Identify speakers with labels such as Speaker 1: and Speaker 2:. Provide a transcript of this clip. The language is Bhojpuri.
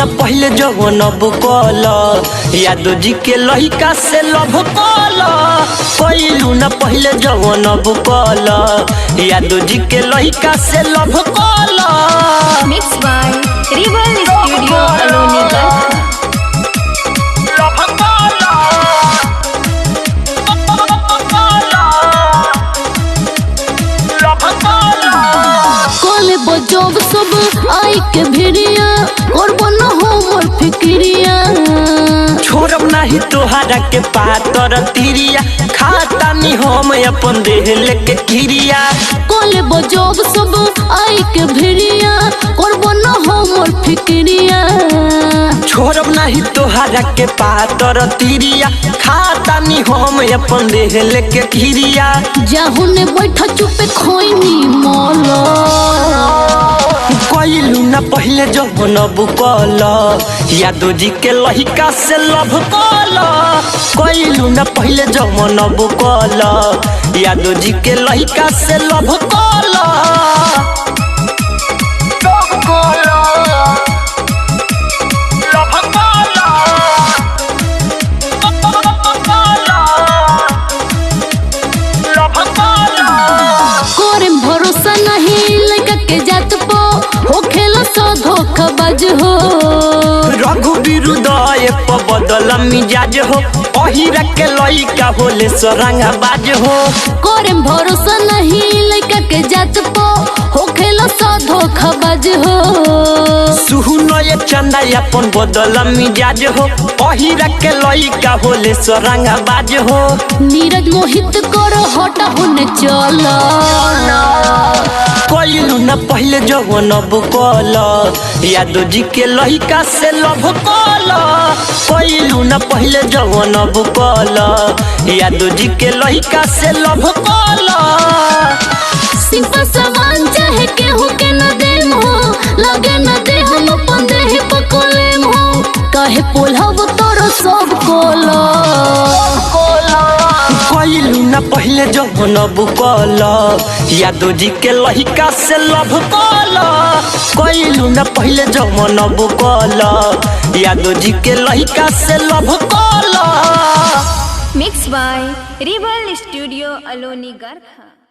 Speaker 1: न पहले जवन अब कल, यादव जी के लहिका से लभ कल। कैलू न पहले जवन अब कल, यादव जी के लहिका से लभ कल।
Speaker 2: Mix by Rebel studio Aloni Garkha.
Speaker 3: कोले बजोब सब आई के भिड़िया और बनो हो मोर फिक्रिया।
Speaker 1: छोड़ब नाही तोहरा के पातर तिरिया, खाता नी हम अपन देह लेके किरिया।
Speaker 3: कोले बजोब सब आई के भिड़िया और बनो हो मोर फिक्रिया।
Speaker 1: छोड़ब नाही तोहरा के पातर तिरिया, खाता नी हम अपन देह लेके किरिया।
Speaker 3: जाहु ने बैठा चुपे खोइनी मोलो।
Speaker 1: कैलू न पहले जवन अब कल, यादव जी के लहिका से लभ कल। कैलू न पहले जवन अब कल, यादव जी के लहिका से लभ कल।
Speaker 3: कोरे भरोसा नहीं लड़का के जात पो, हो खेला सो धोखाबाज हो।
Speaker 1: रघुवीर उदय प बदल मिजाज हो, अहिरा के लइका होले सरंगाबाज हो।
Speaker 3: कोरे भरोसा नहीं लड़का के जात पो, हो खेला सो धोखाबाज हो।
Speaker 1: सुहुनय चंदा अपन बदल मिजाज हो, अहिरा के लइका होले सरंगाबाज हो।
Speaker 3: नीरज मोहित करो हटा होने चला।
Speaker 1: कैलू न पहले जवन अब कल, यादव जी के लहिका से लभ कल। कैलू न पहले जवन अब कल, यादव जी के लहिका से लभ कल।
Speaker 3: सिंपा सामान चाहे केहू के न देम हो, लगे न दे हम अपन देह पकोलेम हो। काहे पोल्हब तोरो सब कोला।
Speaker 1: कैलू न पहले जवन अब कल, यादव जी के लहिका से लभ कल। कैलू न पहले जवन अब कल, यादव जी के लहिका से लभ कल।
Speaker 2: Mix by Rebel studio Aloni Garkha.